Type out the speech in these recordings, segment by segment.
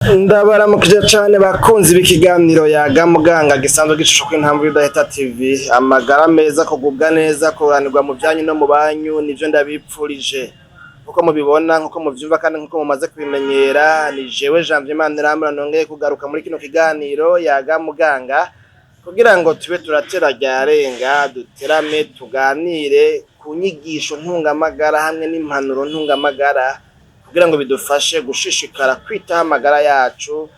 Ndabaramukije cane bakunzi b'ikiganiro Yaga Muganga gisanzwe gicishwa ku Intambwe Idahita TV. Amagara meza, kugubwa neza, kuranirwa mu vyanyu no mu banyu, nivyo ndabipfurije. Nkuko mubibona, nkuko muvyumva kandi nkuko mumaze kubimenyera, ni jewe Janvier Manirambona nongeye kugaruka muri kino kiganiro Yaga Muganga kugira ngo tube turatera ryarenga, duterame, tuganire ku nyigisho ntungamagara hamwe n'impanuro ntungamagara kugira ngo bidufashe gushishikara kwitaho amagara yacu,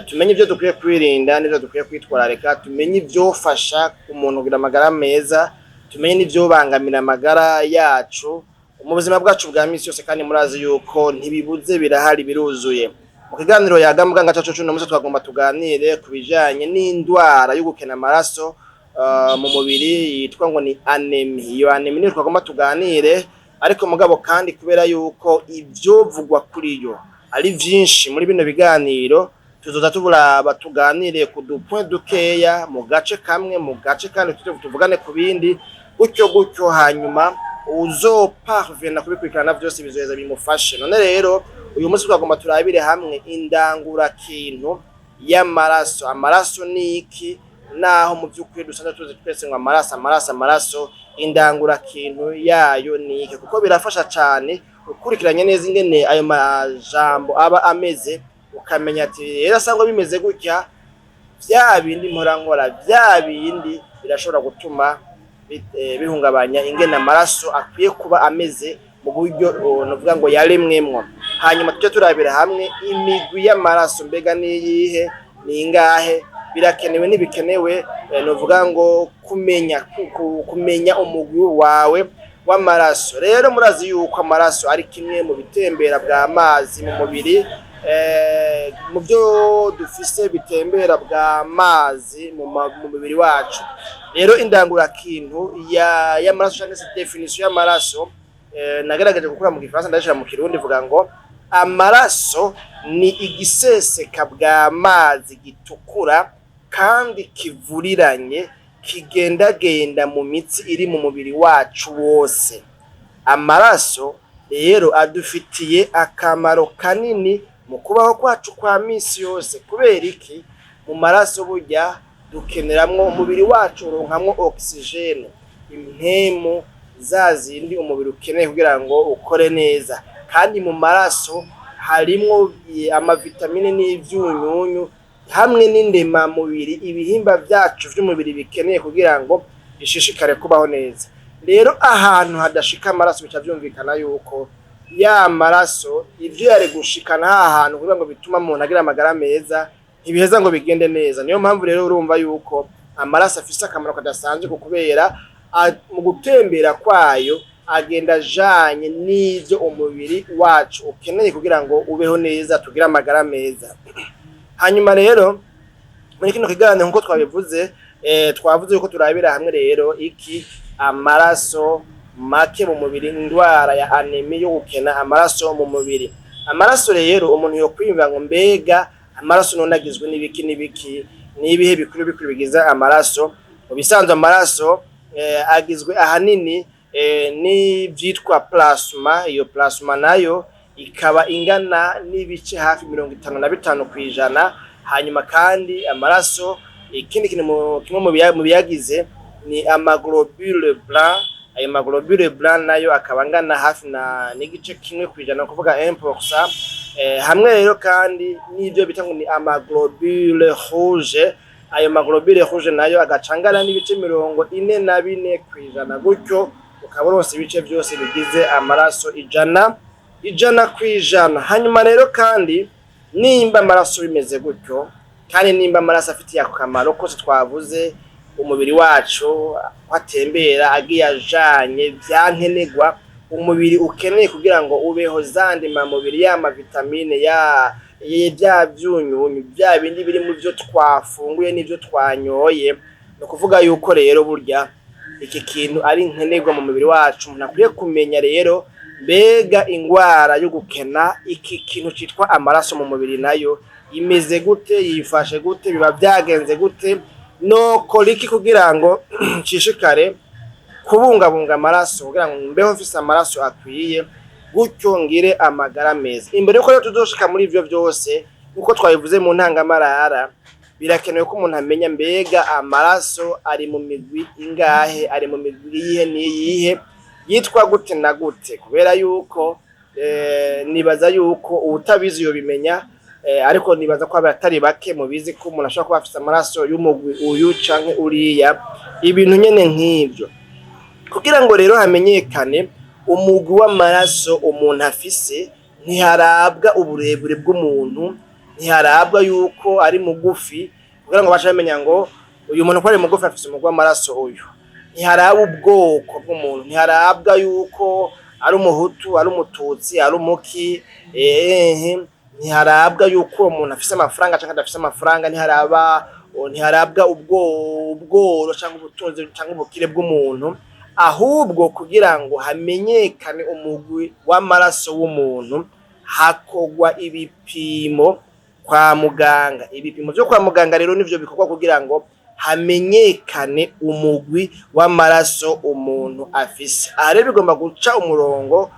tumenye ivyo dukwiye kwirinda n'ivyo dukwiye kwitwararika, tumenye ivyofasha umuntu kugira amagara meza, tumenye n'ivyobangamira amagara yacu mu buzima bwacu bwa misi yose. Kandi murazi yuko ntibibuze, birahari, biruzuye. Mu kiganiro Yaga Muganga cacu c'uno musi twagomba tuganire ku bijanye n'indwara yo gukena amaraso mu mubiri yitwa ngo ni anémie. Iyo anémie niyo twagomba tuganire, ariko mugabo kandi kubera yuko ivyovugwa kuri yo ari vyinshi, muri bino biganiro tuzoza tuburaba, tuganire ku du point dukeya mu gace kamwe, mu gace kandi tuvugane ku bindi, gutyo gutyo. Hanyuma uzoparvena kubikurikirana vyose bizoheza bimufashe. None rero uyu munsi twagomba turabire hamwe indangurakintu y'amaraso. Amaraso ni iki? Naho mu vy'ukuri dusanzwe tuzi twese ngo amaraso, amaraso, amaraso, indangurakintu yayo ni iki? Kuko birafasha cane ukurikiranye neza ingene ayo majambo aba ameze, ukamenya ati rero asangwa bimeze gutya, vya bindi mpora nkora, vya bindi birashobora gutuma bihungabanya ingene amaraso akwiye kuba ameze mu buryo novuga ngo yaremwemwo. Hanyuma tujye turabira hamwe imigwi y'amaraso, mbega niyihe, ni ingahe, birakenewe ntibikenewe, novuga ngo kumenya umugwi wawe w'amaraso. Rero murazi yuko amaraso ari kimwe mu bitembera bw'amazi mu mubiri, mu byo dufise bitembera bw'amazi mu mubiri wacu. Rero indangurakintu y'amaraso canke se définition y'amaraso, nagerageje gukura mu Gifaransa ndashira mu Kirundi, ivuga ngo amaraso ni igiseseka bw'amazi gitukura kandi kivuriranye, kigendagenda mu mitsi iri mu mubiri wacu wose. Amaraso rero adufitiye akamaro kanini mu kubaho kwacu kwa misi yose. Kubera iki? Mu maraso burya dukeneramwo, umubiri wacu uronkamwo oxygène, impemu za zindi umubiri ukeneye kugira ngo ukore neza. Kandi mu maraso harimwo amavitamine n'ivyunyunyu hamwe n'indemamubiri ibihimba vyacu vy'umubiri bikeneye kugira ngo bishishikare kubaho neza. Rero ahantu hadashika amaraso, bica vyumvikana yuko ya maraso ivyo yari gushikana ha hantu kugira ngo bituma umuntu agira amagara meza ntibiheza ngo bigende neza. Niyo mpamvu rero urumva yuko amaraso afise akamaro kadasanzwe, ku kubera mu gutembera kwayo agenda ajanye n'ivyo umubiri wacu ukeneye kugira ngo ubeho neza, tugire amagara meza. Hanyuma rero muri kino kiganiro, nkuko twabivuze, twavuze yuko turabira hamwe rero iki amaraso make mu mubiri, indwara ya anémie yo gukena amaraso mu mubiri. Amaraso rero, umuntu yokwiyumvira ngo mbega amaraso none agizwe n'ibiki n'ibiki, n'ibihe bikuru bikuru bigize amaraso? Mu bisanzwe amaraso agizwe ahanini n'ivyitwa plasma. Iyo plasma nayo ikaba ingana n'ibice hafi 55%. Hanyuma kandi amaraso, ikindi kintu kimwe mu biyagize ni amaglobule blanc. Ayo maglobule blanc nayo akaba angana hafi na n'igice 1%, kuvuga 1%. Hamwe rero kandi n'ibyo bita ngo ni amaglobule rouge. Ayo maglobule rouge nayo agaca angana n'ibice 44%. Gutyo ukaba uronse ibice byose bigize amaraso 100%. Hanyuma rero kandi nimba amaraso bimeze gutyo, kandi nimba amaraso afitiye akamaro kose twavuze umubiri wacu, ko atembera agiye ajanye vyankenerwa umubiri ukeneye kugira ngo ubeho, za ndemamubiri, ya mavitamine, ya bya vyunyunyu, bya bindi biri mu byo twafunguye n'ivyo twanyoye, ni ukuvuga yuko rero burya iki kintu ari nkenerwa mu mubiri wacu. Umuntu akwiye kumenya rero, mbega ingwara yo gukena iki kintu citwa amaraso mu mubiri nayo imeze gute, yifashe gute, biba vyagenze gute, nokora iki kugira ngo nshishikare kubungabunga amaraso, kugira ngo mbeho mfise amaraso akwiye, gutyo ngire amagara meza? Imbere yuko rero tuzoshika muri ivyo vyose. Nkuko twabivuze mu ntangamarara, birakenewe ko umuntu amenya mbega amaraso ari mu migwi ingahe, ari mu migwi iyihe n'iyihe, yitwa gute na gute, kubera yuko nibaza yuko uwutabizi yobimenya, ariko nibaza ko abatari bake mubizi ko umuntu ashobora kuba afise amaraso y'umugwi uyu canke uriya, ibintu nyene nk'ivyo. Kugira ngo rero hamenyekane umugwi w'amaraso umuntu afise, ntiharabwa uburebure bw'umuntu, ntiharabwa yuko ari mugufi, kugira ngo bace bamenya ngo uyu muntu ko ari mugufi afise umugwi w'amaraso uyu. Ntiharaba ubwoko bw'umuntu, ntiharabwa yuko ari umuhutu, ari umututsi, ari umuki, ntiharabwa yuko uwo muntu afise amafaranga canke adafise amafaranga, ntiharabwa ubworo canke ubutunzi canke ubukire bw'umuntu, ahubwo kugira ngo hamenyekane umugwi w'amaraso w'umuntu hakorwa ibipimo kwa muganga. Ibipimo vyo kwa muganga rero nivyo bikorwa kugira ngo hamenyekane umugwi w'amaraso umuntu afise. Aha rero bigomba guca umurongo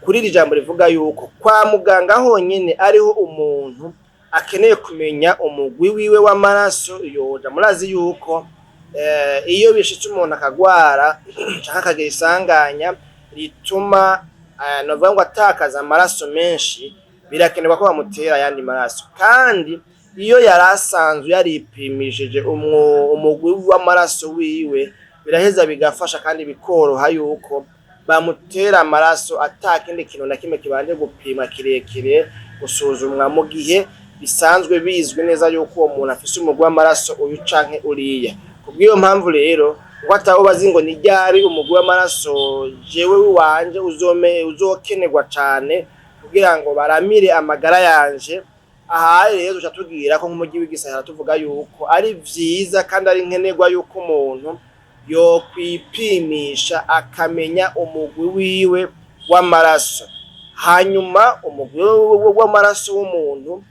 kuri iri jambo rivuga yuko kwa muganga honyene ariho umuntu akeneye kumenya umugwi wiwe w'amaraso yoja. Murazi yuko iyo bishitse umuntu akagwara canke akagira isanganya rituma novuga ngo atakaza amaraso menshi, birakenerwa ko bamutera ayandi maraso. Kandi iyo yari asanzwe yaripimishije umugwi w'amaraso wiwe, biraheza bigafasha kandi bikoroha yuko bamutera amaraso ata kindi kintu na kimwe kibanje gupimwa kirekire gusuzumwa, mu gihe bisanzwe bizwi neza yuko uwo muntu afise umugwi w'amaraso uyu canke uriya. Kubw'iyo mpamvu rero, kuko atawuba azi ngo ni ryari umugwi w'amaraso jewe wanje uzokenerwa cane kugira ngo baramire amagara yanje. Aha rero duca tubwira ko nk'umuji w'igisagara tuvuga yuko ari vyiza kandi ari nkenerwa yuko umuntu yokwipimisha akamenya umugwi wiwe w'amaraso. Hanyuma umugwi w'amaraso w'umuntu,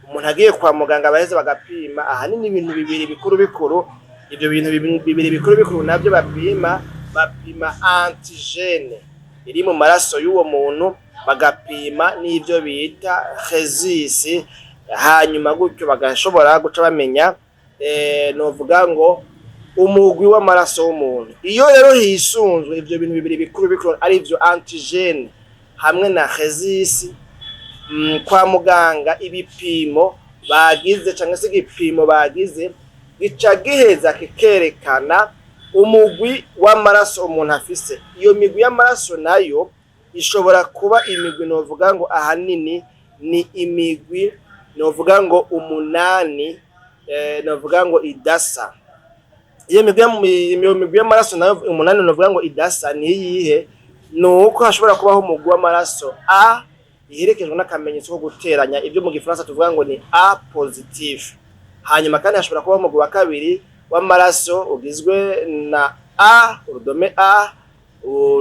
umuntu agiye kwa muganga baheza bagapima ahanini ibintu bibiri bikuru bikuru. Ivyo bintu bibiri bikuru bikuru navyo bapima, bapima antigène iri mu maraso y'uwo muntu, bagapima n'ivyo bita rhésus, hanyuma gutyo bagashobora guca bamenya novuga ngo umugwi w'amaraso w'umuntu. Iyo rero hisunzwe ivyo bintu bibiri bikuru bikuru, arivyo antigène hamwe na rhésus, kwa muganga ibipimo bagize canke se igipimo bagize gica giheza kikerekana umugwi w'amaraso umuntu afise. Iyo migwi y'amaraso nayo ishobora kuba imigwi novuga ngo ahanini ni imigwi novuga ngo umunani, novuga ngo idasa. Iyo migwi y'amaraso nayo umunani novuga ngo idasa ni iyihe? Ni uko hashobora kubaho umugwi w'amaraso A iherekejwe n'akamenyetso ko guteranya, ibyo mu gifaransa tuvuga ngo ni A positif. Hanyuma kandi hashobora kubaho umugwi wa kabiri w'amaraso ugizwe na A, urudome A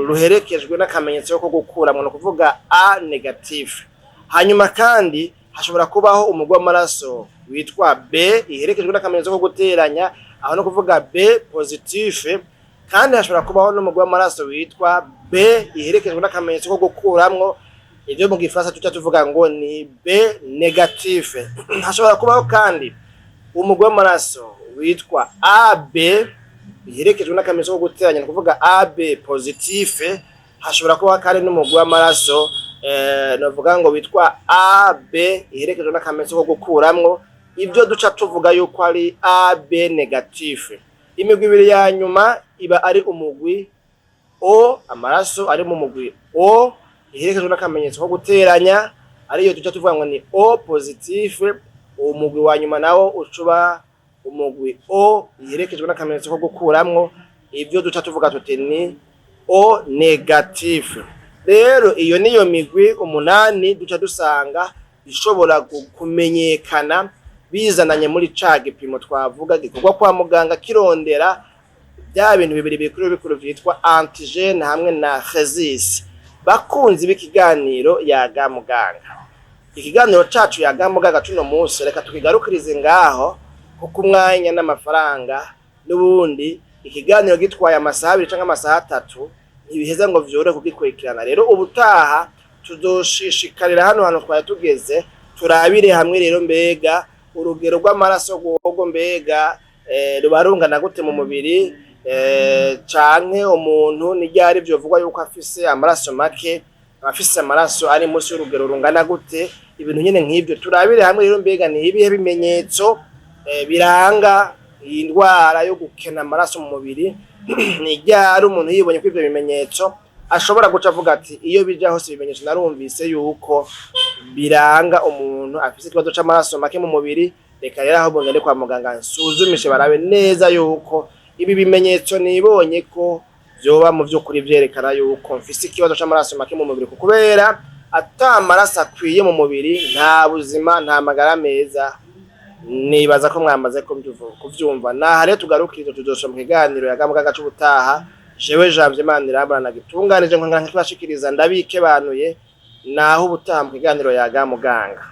ruherekejwe n'akamenyetso ko gukuramwo, ni ukuvuga A négatif. Hanyuma kandi hashobora kubaho umugwi w'amaraso witwa B iherekejwe n'akamenyetso ko guteranya, aho no kuvuga B positif. Kandi hashobora kubaho n'umugwi w'amaraso witwa B iherekejwe n'akamenyetso ko gukuramwo, ivyo mu gifaransa tuca tuvuga ngo ni B négatif. Hashobora kubaho kandi umugwi w'amaraso witwa AB iherekejwe n'akamenyetso ko guteranya, ni ukuvuga AB positif. Hashobora kubaho kandi n'umugwi w'amaraso novuga ngo witwa AB iherekejwe n'akamenyetso ko gukuramwo, ibyo duca tuvuga yuko ari AB négatif. Imigwi ibiri ya nyuma iba ari umugwi O, amaraso ari mu mugwi O iherekejwe n'akamenyetso ko guteranya, ariyo duca tuvuga ngo ni O positif. Umugwi wa nyuma nawo ucuba umugwi O iherekejwe n'akamenyetso ko gukuramwo, ibyo duca tuvuga tuti ni O négatif. Rero iyo niyo migwi umunani duca dusanga ishobora kumenyekana bizananye muri ca gipimo twavuga gikorwa kwa muganga kirondera bya bintu bibiri bikuru bikuru vyitwa antigène hamwe na rhésus. Bakunzi b'ikiganiro Yaga Muganga, ikiganiro cacu Yaga Muganga cuno munsi reka tukigarukirize ngaho, kuko umwanya n'amafaranga, n'ubundi ikiganiro gitwaye amasaha 2 canke amasaha 3 ntibiheza ngo vyorohe kugikurikirana. Rero ubutaha tuzoshishikarira hano hantu twari tugeze. Turabire hamwe rero mbega urugero rw'amaraso rwogo mbega ruba rungana gute mu mubiri, canke umuntu ni ryari vyovugwa yuko afise amaraso make, abafise amaraso ari munsi y'urugero rungana gute, ibintu nyene nk'ivyo. Turabire hamwe rero mbega ni ibihe bimenyetso biranga iyi ndwara yo gukena amaraso mu mubiri, ni ryari umuntu yibonye ko ivyo bimenyetso ashobora guca avuga ati iyo bija hose ibimenyetso narumvise yuko biranga umuntu afise ikibazo c'amaraso make mu mubiri, reka rero ahubwo ngende kwa muganga nsuzumishe barabe neza yuko ibi bimenyetso nibonye ko vyoba mu vy'ukuri vyerekana yuko mfise ikibazo c'amaraso make mu mubiri, kubera ata maraso akwiye mu mubiri nta buzima, nta magara meza. Nibaza ko mwamaze kuvyumva. Naha rero tugarukije, tuzosoma mu kiganiro ya muganga c'ubutaha. Jewe Janvier Manirambona nagitunganije nkongera nkakibashikiriza, ndabikebanuye, naho ubutaha mu kiganiro yaga muganga.